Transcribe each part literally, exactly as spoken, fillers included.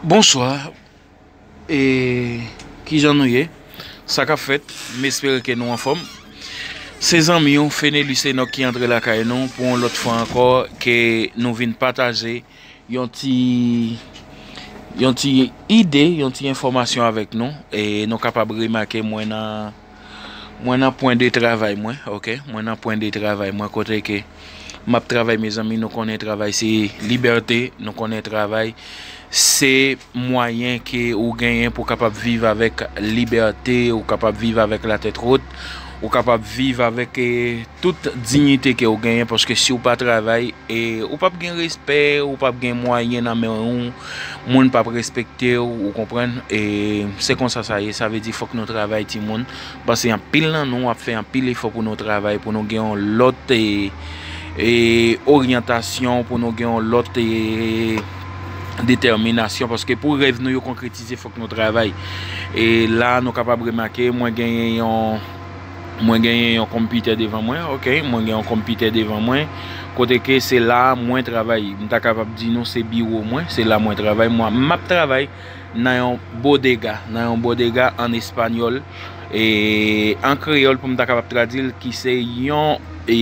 Bonswa. E kijan nou ye? Sa k ap fèt? M espere ke nou anfòm. Se zanmi w, Fenelus Enoch, ki antre lakay nou pou yon lòt fwa ankò, ke nou vin pataje yon ti, yon ti ide, yon ti enfòmasyon avèk nou. E nou kapab remake mwen nan, mwen nan pwen de travay mwen, oke? Mwen nan pwen de travay mwen, kote ke m ap travay, mezanmi, nou konnen travay se libète, nou konnen travay se mwayen ke ou genyen pou kapab viv avèk libète, ou kapab viv avèk latèt wot, ou kapab viv avèk, eh, tout diyite ke ou genyen, paske si w pa travay, eh, ou p ap gen respè, ou p ap gen mwayen nan men ou, moun p ap respekte w, ou konprann? E se konsa sa ye, sa vle di fòk nou travay, timoun, paske anpil nan nou ap fè anpil efò pou nou travay, pou nou gen yon lòt, eh, eh, oryantasyon, pou nou gen yon lòt, eh, detèminasyon, paske pou rèv nou yo konkretize, fòk nou travay. E la, nou kapab remake, mwen genyen yon, mwen genyen yon konpitè devan mwen, oke? Mwen gen yon konpitè devan mwen, kote ke se la mwen travay. M ta kapab di nou se biwo mwen, se la mwen travay. Mwen, m ap travay nan yon bodega, nan yon bodega an espanyòl. E an kreyòl, pou m ta kapab tradui l, ki se yon, e,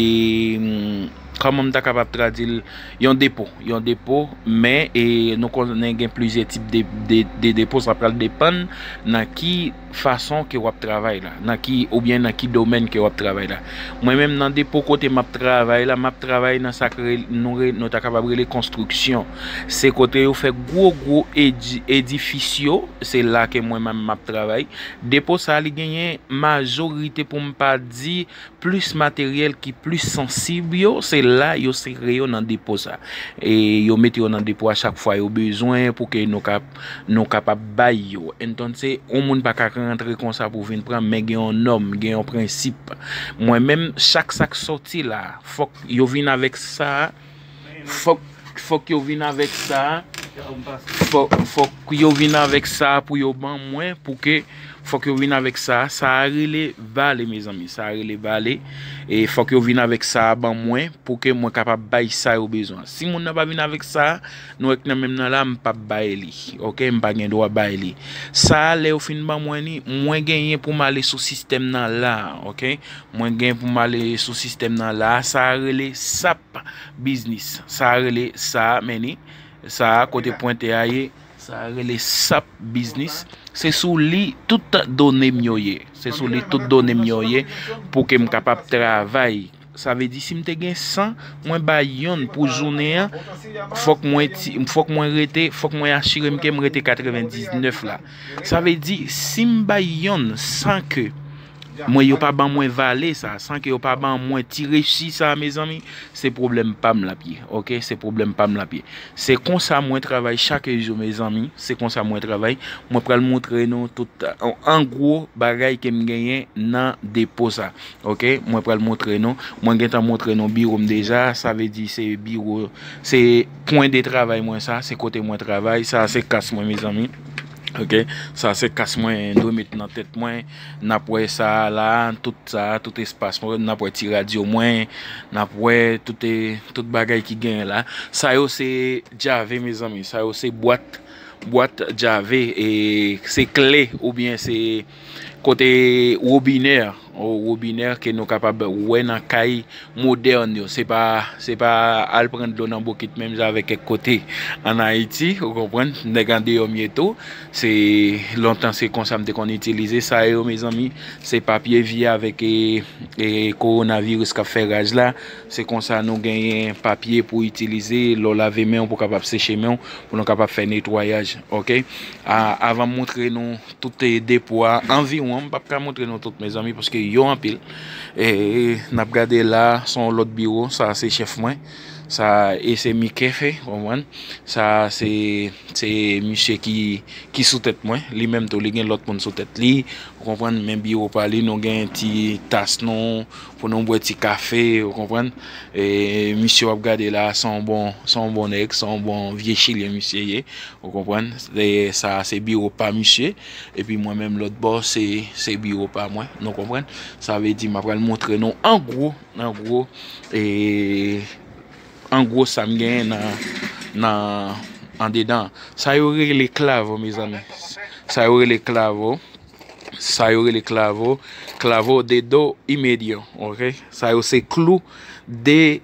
kòman m ta kapab tradui l? Yon depo, yon depo, men, e, nou konnen gen plizyè tip de, de, de depo, sa pral depann nan ki fason ke w ap travay la, nan ki, oubyen nan ki domèn ke w ap travay la. Mwen menm nan depo kote m ap travay la, m ap travay nan sa k rele, nou re-, nou ta kapab rele konstriksyon. Se kote yo fè gwo, gwo edi-, edifis yo, se la ke mwen menm m ap travay. Depo sa, li genyen majorite, pou m pa di, plis materyèl ki plis sansib yo, se la yo sere yo nan depo sa. E yo mete yo nan depo a chak fwa yo bezwen pou ke nou kap-, nou kapab bay yo. Entonse, yon moun pa ka rantre konsa pou vin pran, men gen yon nòm, gen yon prensip. Mwen menm, chak sa k sòti la, fòk yo vin avèk sa, fòk, fòk yo vin avèk sa, fòk, fòk yo vin avèk sa pou yo ban mwen, pou ke fòk yo vin avèk sa, sa a rele vale, mezanmi, sa a rele vale. E fòk yo vin avèk sa a ban mwen pou ke mwen kapab bay sa yo bezwen. Si moun nan pa vin avèk sa a, nou wè k nan menm nan la, m p ap bay li, oke? M pa gen dwa bay li. Sa a, lè yo fin ban mwen li, mwen genyen pou m ale sou sistèm nan la, oke? Mwen gen pou m ale sou sistèm nan la. Sa a rele sap biznis. Sa a rele sa a, men li. Sa a kote pwente a ye. Sa a rele sap biznis. Se sou li tout done m yo ye. Se sou li tout done m yo ye pou ke m kapab travay. Sa vle di, si m te gen san, mwen bay yonn pou jounen an, fòk mwen ti-, fòk mwen rete, fòk mwen asire m ke m rete katrevendiznèf la. Sa vle di, si m bay yonn san ke mwen, yo pa ban mwen vale sa, san ke yo pa ban mwen ti rechi sa, mezanmi, se pwoblèm pa m l ap ye, oke? Se pwoblèm pa m l ap ye. Se konsa mwen travay chak jou, mezanmi, se konsa mwen travay. Mwen pral montre nou tout, an, an gwo, bagay ke m genyen nan depo sa, oke? Mwen pral montre nou. Mwen gentan montre nou biwo m deja, sa vle di se biwo, se pwen de travay mwen sa, se kote mwen travay. Sa se kas mwen, mezanmi. Oke, sa se kas mwen dwe met nan tèt mwen. N ap wè sa a la, tout sa a, tout espas mwen, n ap wè ti radyo mwen, n ap wè tout, e, tout bagay ki genyen la. Sa yo se djave, mezanmi. Sa yo se bwat, bwat djave, e se kle oubyen se kote wobinè, o, wobinè ke nou kapab wè nan kay modèn yo. Se pa, se pa al pran dlo nan bokit menm jan avèk kèk kote ann Ayiti, ou konprann? Nèg andeyò m ye tou. Se lontan se konsa m te konn itilize sa yo, mezanmi. Se papye vi avèk, e, e, kowonaviris k ap fè raj la. Se konsa nou genyen papye pou itilize lè w lave men w, pou kapab seche men w, pou nou kapab fè netwayaj, oke? A, avan m montre nou tout, e, depo a anviwon, m p ap ka montre nou tout, mezanmi, paske yo anpil. E, n ap gade la, se yon lòt biwo, sa se chèf mwen. Sa, e se Mikefe, konprann? Sa se, se misye ki, ki sou tèt mwen. Li menm tou, li gen lòt moun sou tèt li. Ou konprann? Men biwo pa li, nou gen ti tas nou pou nou bwè ti kafe, ou konprann? E misye w ap gade la, se yon bon, se yon bon nèg, se yon bon vye chilyen misye ye. Ou konprann? E sa se biwo pa misye. Epi mwen menm lòt bò, se, se biwo pa mwen. Nou konprann? Sa vle di, m ap pral montre nou an gwo, an gwo, e, an gwo sa m genyen nan, nan, andedan. Sa yo rele clavo, mezanmi. Sa yo rele clavo. Sa yo rele clavo. Clavo de do y medio, ok? Sa yo se klou de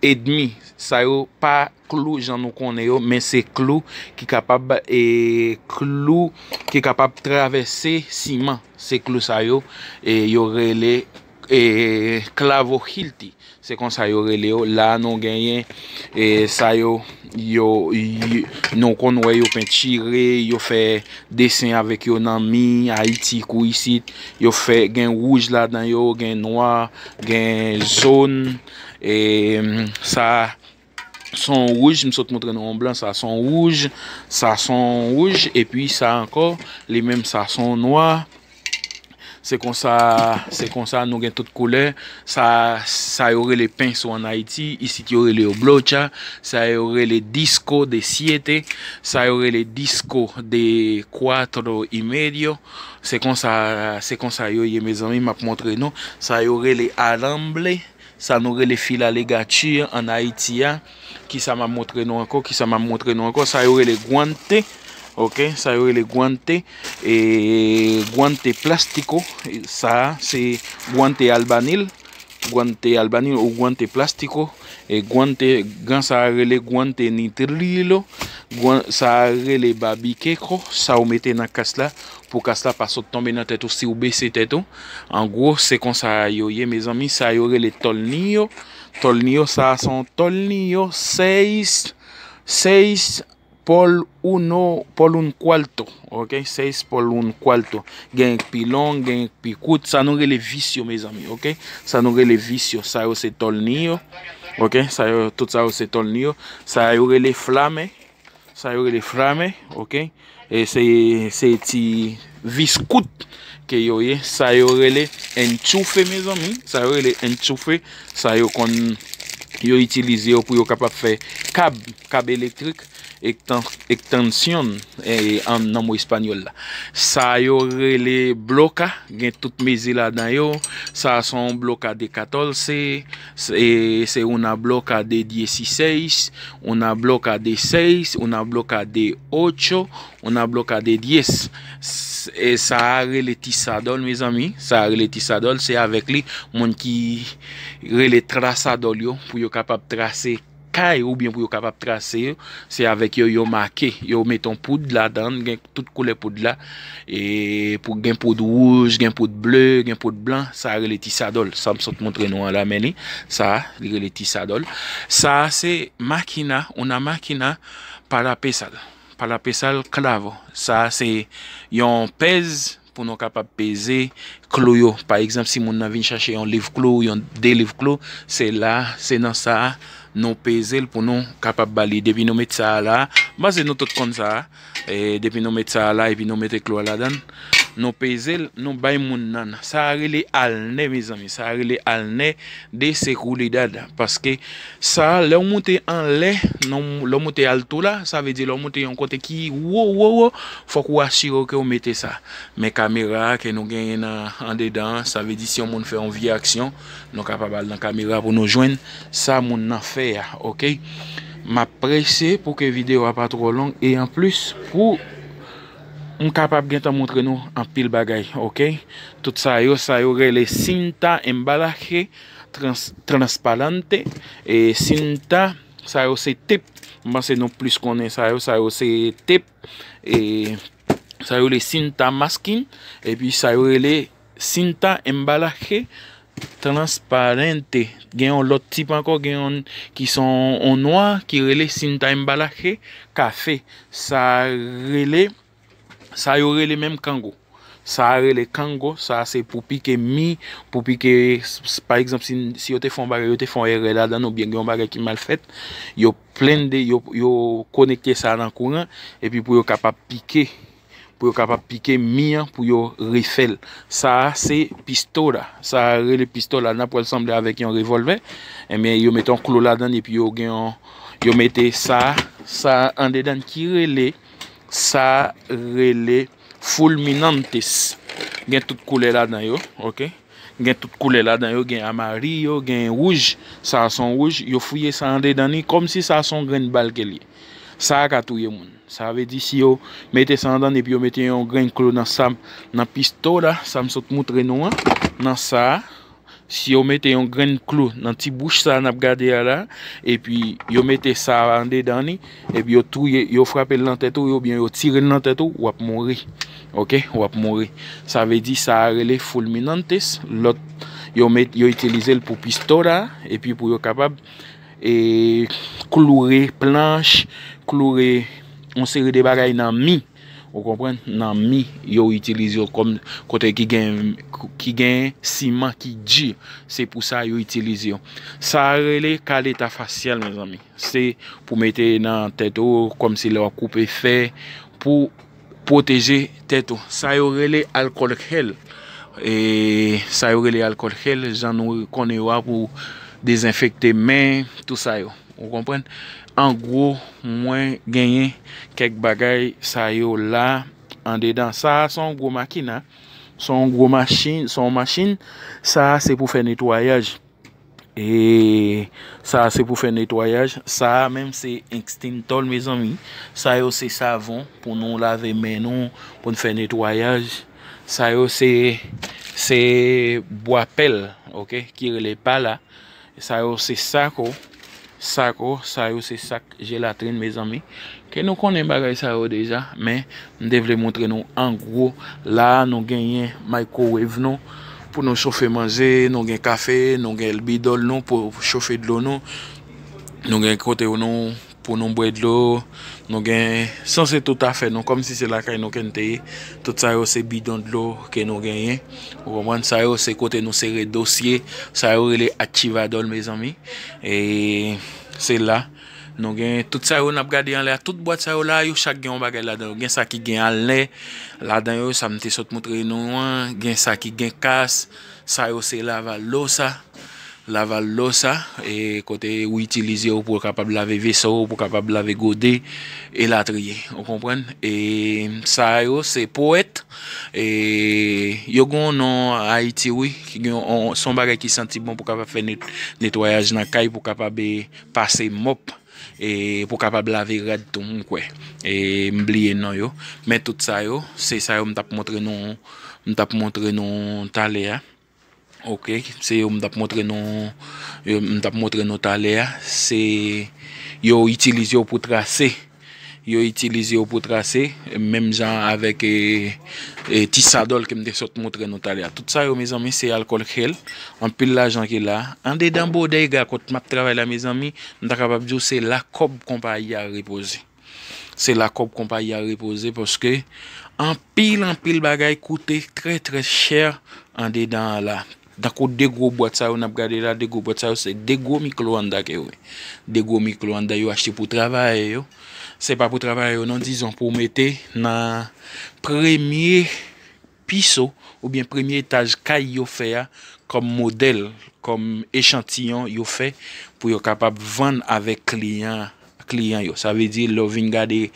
edmi. Sa yo pa klou jan nou konnen yo, men se klou ki kapab, e, klou ki kapab travèse siman. Se klou sa yo, e, yo rele, e, clavo Hilti. Se konsa yo rele yo. La nou genyen, e, sa yo, yo, yo, nou konn wè yo pentire, yo fè desen avèk yo nan mi, Ayiti, kou isit. Yo fè, gen wouj ladan yo, gen nwa, gen zòn. E, sa, son wouj, m sot montre nou yon blan, sa son wouj, sa son wouj, epi sa ankò, li menm sa son nwa. Se konsa, se konsa nou gen tout koulè. Sa, sa yo rele penso an Ayiti, isit yo rele yo brocha, sa yo rele disco de siete, sa yo rele disco de cuatro y medio. Se konsa, se konsa yo ye, mezanmi, m ap montre nou. Sa yo rele alamble. Sa nou rele fil aligati an Ayiti a. Kisa m ap montre nou ankò? Kisa m ap montre nou ankò? Sa yo rele guante. Ok, sa yo rele guante. E guante plástico. E sa, se guante albanil. Guante albanil ou guante plástico. E guante, gan sa a rele guante nitrilo. Guan, sa a rele babikeko. Sa ou mete nan kas la. Pou kas la pa sot tonbe nan tèt ou si w bese tèt ou. An gwo, se konsa yo ye, mezanmi. Sa yo rele tòlniyo. Tòlniyo, sa a se yon tòlniyo seis, seis por uno, por un cuarto. Ok? Seis por un cuarto. Gen pi long, gen pi kout. Sa nou rele visyo, mezanmi. Ok? Sa nou rele visyo. Sa yo se tòlniyo. Ok? Sa yo, tout sa yo se tòlniyo. Sa yo rele flame. Sa yo rele flame, ok? E se, se ti vis kout ke yo ye. Sa yo rele enchufe, mezanmi. Sa yo rele enchufe. Sa yo konn, yo itilize yo pou yo kapab fè kab, kab elektrik, ektan-, ekstansyon, e, an, nan mo espanyòl la. Sa yo rele bloka, gen tout mezi ladan yo. Sa se yon bloka de katòz, se, se una bloka de dieciséis, una bloka de seis, una bloka de ocho, una bloka de diez. S-, e sa a rele ti sadòl, mezanmi. Sa a rele ti sadòl, se avèk li moun ki rele trasadòl yo, pou yo kapab trase kay oubyen pou yo kapab trase yo, se avèk yo yo make. Yo mete yon poud ladan, gen tout koulè poud la. E pou gen poud wouj, gen poud ble, gen poud blan, sa rele ti sadòl. Sa m sot montre nou an la, men li, sa li rele ti sadòl. Sa se makina, una makina para pesar. Para pesar clavo. Sa se yon pèz pou nou kapab peze klou yo. Pa egzanp, si moun nan vin chache yon liv klou, yon de liv klou, se la, se nan sa a, nou peze l pou nou kapab ba li. Depi nou met sa a la, m panse nou tout konn sa a. E depi nou met sa a la, epi nou mete klou a ladan l, nou peze l, nou bay moun nan. Sa a rele alnè, mezanmi. Sa a rele alnè de seguridad. Paske sa, lè w moute anlè, non, lè w moute alto la, sa vle di lè w moute yon kote ki wo, wo, wo, fòk ou asire w ke w mete sa. Men kamera a ke nou genyen nan, andedan an, sa vle di si yon moun fè yon vye aksyon, nou kapab al nan kamera pou nou jwenn sa moun nan fè a, ok? M ap prese pou ke videyo a pa twò long, e anplis, pou m kapab gentan montre nou anpil bagay, ok? Tout sa yo, sa yo rele cinta embalaje trans-, transparente, e cinta, sa yo se tep. M panse nou plis konnen sa yo, sa yo se tep, e sa yo rele cinta masking, epi sa yo rele cinta embalaje transparente. Gen yon lòt tip ankò, gen yon ki se yon nwa ki rele cinta embalaje kafe. Sa rele, sa yo rele menm kango. Sa a rele kango, sa a se pou pike mi, pou pike, s-, s-, pa egzanp, si, si yo te fè yon bagay, yo te fè yon erè ladan l, oubyen gen yon bagay ki mal fèt, yo plende, yo, yo konekte sa nan kouran, epi pou yo kapab pike, pou yo kapab pike mi an, pou yo refè l. Sa a se pistola, sa a rele pistola, n ap wè l sanble avèk yon revòlvè, ebyen, yo mete yon klou ladan l, epi yo gen yon, yo mete sa, sa andedan l ki rele, sa rele fulminantes. Gen tout koulè ladan yo, ok? Gen tout koulè ladan yo, gen amariyo, gen wouj, sa a se yon wouj, yo fouye sa andedan li, kòmsi sa a se yon grenn bal ke l ye. Sa a ka touye moun. Sa vle di si yo mete sa andan epi yo mete yon grenn klou nan sa, nan pistola, sa m sot moutre nou an, nan sa a, si yo mete yon grenn klou nan ti bouch sa n ap gade a la, epi yo mete sa andedan li, epi yo touye, yo frape l nan tèt ou, oubyen yo tire l nan tèt ou, w ap mouri. Oke, w ap mouri. Sa vle di sa a rele fulminantes, lòt yo met, yo itilize l pou pistola, epi pou yo kapab e kloure planch, kloure yon seri de bagay nan mi. Ou konprann? Nan mi, yo itilize yo kòm kote ki gen, ki gen siman ki di. Se pou sa yo itilize yo. Sa a rele kaleta fasyal, mezanmi. Se pou mete nan tèt ou, kòmsi lè w ap koupe fè, pou pwoteje tèt ou. Sa yo rele alkòl hèl. E sa yo rele alkòl hèl, jan nou konnen yo a pou dezenfekte men, tou sa yo. Ou konprann? An gwo, mwen genyen kèk bagay sa yo la andedan. Sa a se yon gwo makina. Se yon gwo machin, se yon machin. Sa a se pou fè netwayaj. E sa a se pou fè netwayaj. Sa a menm se ekstintòl, mezanmi. Sa yo se savon pou nou lave men nou, pou n fè netwayaj. Sa yo se, se bwa pèl, oke, ki rele pala. Sa yo se sako, sako, sa yo se sak jelatrin, mezanmi. Ke nou konnen bagay sa yo deja, men m te vle moutre nou an gwo. La a, nou genyen microwave nou pou nou chofe manje, nou gen kafe, nou gen bidòl nou pou chofe dlo nou, nou gen kote nou pou nou bwè dlo, nou gen sanse tout afè nou, kòmsi se lakay nou ke n te ye. Tout sa yo se bidon dlo ke nou genyen. Ou konprann? Sa yo se kote nou sere dosye. Sa yo rele achivadòl, mezanmi. E se la. Nou gen tout sa yo n ap gade anlè a. Tout bwat sa yo la, yo chak gen yon bagay ladan yo. Gen sa ki gen alnè ladan yo, sa m te sot moutre nou an. Gen sa ki gen kas. Sa yo se lavalosa. Lavalosa, e kote ou itilize yo pou w kapab lave veso, pou w kapab lave gode, elatriye. Ou konprann? E sa yo se powèt. E yo gen yon non Ayiti, wi. Ki gen yon, se yon bagay ki santi bon pou kapab fè net-, netwayaj nan kay, pou kapab, e, pase mòp, e pou kapab lave rad tou, m kwè. E m bliye non yo. Men tout sa yo, se sa yo m t ap montre nou, m t ap montre nou talè a. Oke, se yo m t ap montre nou, yo m t ap montre nou talè a. Se, yo itilize yo pou trase. Yo itilize yo pou trase, menm jan avèk, e, e, ti sadòl ke m te sot montre nou talè a. Tout sa yo, mezanmi, se alkòl hèl. Anpil lajan ki la. Andedan bodega kot m ap travay la, mezanmi, m ta kapab di w se la kòb konpayi a repoze. Se la kòb konpayi a repoze, paske anpil, anpil bagay koute trè, trè chè andedan an la. Tankou de gwo bwat sa yo n ap gade la, de gwo bwat sa yo, se de gwo mikwo-onda ke yo ye. De gwo mikwo-onda yo achte pou travayè yo. Se pa pou travayè yo non, dizon pou mete nan premye piso oubyen premye etaj kay yo fè a kòm modèl, kòm echantiyon yo fè pou yo kapab vann avèk kliyan, kliyan yo. Sa vle di, lè w vin gade,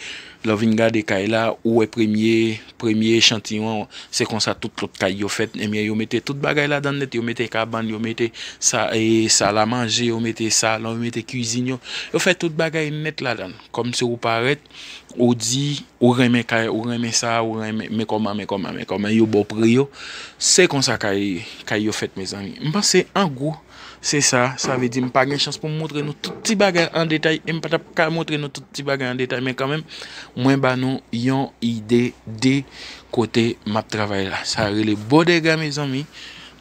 lè w vin gade kay la, ou wè premye, premye echantiyon an, se konsa tout lòt kay yo fèt. Ebyen, yo mete tout bagay ladan nèt, yo mete kabann, yo mete sa, e, sal a manje, yo mete salon, yo mete kizin yo. Yo fè tout bagay nèt ladan. Kòmsi ou parèt, ou di, ou renmen kay, ou renmen sa, ou renmen, men kòman, men kòman, men kòman, yo ba w pri yo. Se konsa kay, kay yo fèt, mezanmi. M panse, an gwo, se sa. Sa vle di, m pa gen chans pou m montre nou tout ti bagay an detay, e m pa t ap ka montre nou tout ti bagay an detay, men kanmenm, mwen ba nou yon ide de kote m ap travay la. Sa rele bodega, mezanmi.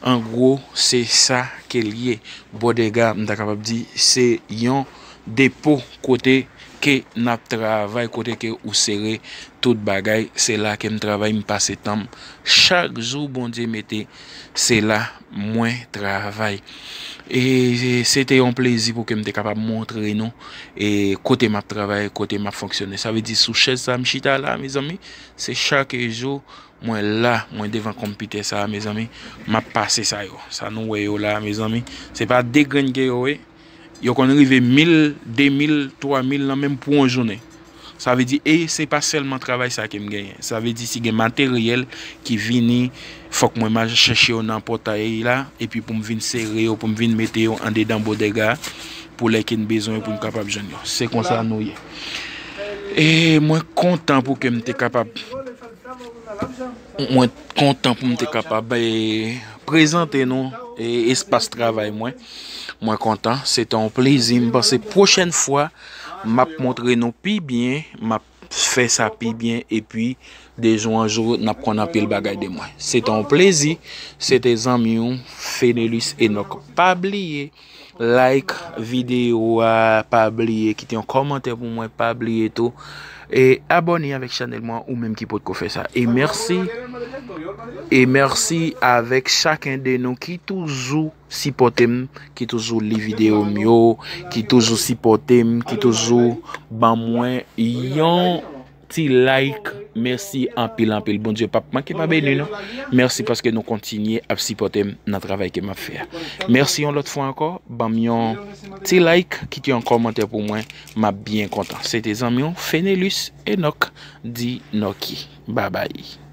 An gwo, se sa ke l ye. Bodega, m ta kapab di, se yon depo kote ke n ap travay, kote ke ou sere tout bagay. Se la ke m travay, m pase tan m. Chak jou Bondye mete, se la mwen travay. E se te yon plezi pou ke m te kapab montre nou, e kote m ap travay, kote m ap fonksyone. Sa vle di sou chèz sa m chita la, mezanmi, se chak jou mwen la, mwen devan konpitè sa a, mezanmi, m ap pase sa yo. Sa nou wè yo la a, mezanmi, se pa de grenn ke yo ye. Yo konn rive mil, de mil, twa mil nan menm pou yon jounen. Sa vle di, e se pa sèlman travay sa ke m genyen. Sa vle di, si gen materyèl ki vini, fòk mwen m al chèche yo nan pòtay la, epi pou m vin sere yo, pou m vin mete yo andedan bodega, pou lè ke n bezwen yo, pou n kapab jwenn yo. Se konsa nou ye. E mwen kontan pou ke m te kapab, mwen kontan pou m te kapab e, prezante nou e, espas travay mwen. Mwen kontan, se te yon plezi. M panse pwochèn fwa, m ap montre nou pi byen, m ap fè sa pi byen, epi de jou an jou, n ap konn anpil bagay de mwen. Se te yon plezi, se te zanmi w, Fenelus Enoch. Pa bliye, like videyo a, pa bliye kite yon kòmantè pou mwen, pa bliye tou e abòne avèk chanèl mwen ou menm ki potko fè sa. E mèsi, e mèsi avèk chaken de nou ki toujou sipòte m, ki toujou li videyo m yo, ki toujou sipòte m, ki toujou ban mwen yon ti like. Mèsi anpil, anpil. Bondye p ap manke pa beni nou. Mèsi paske nou kontinye ap sipòte m nan travay ke m ap fè a. Mèsi yon lòt fwa ankò. Ban m yon ti like, kite yon kòmantè pou mwen. M ap byen kontan. Se te zanmi w, Fenelus Enoch, di Nòki. Babay.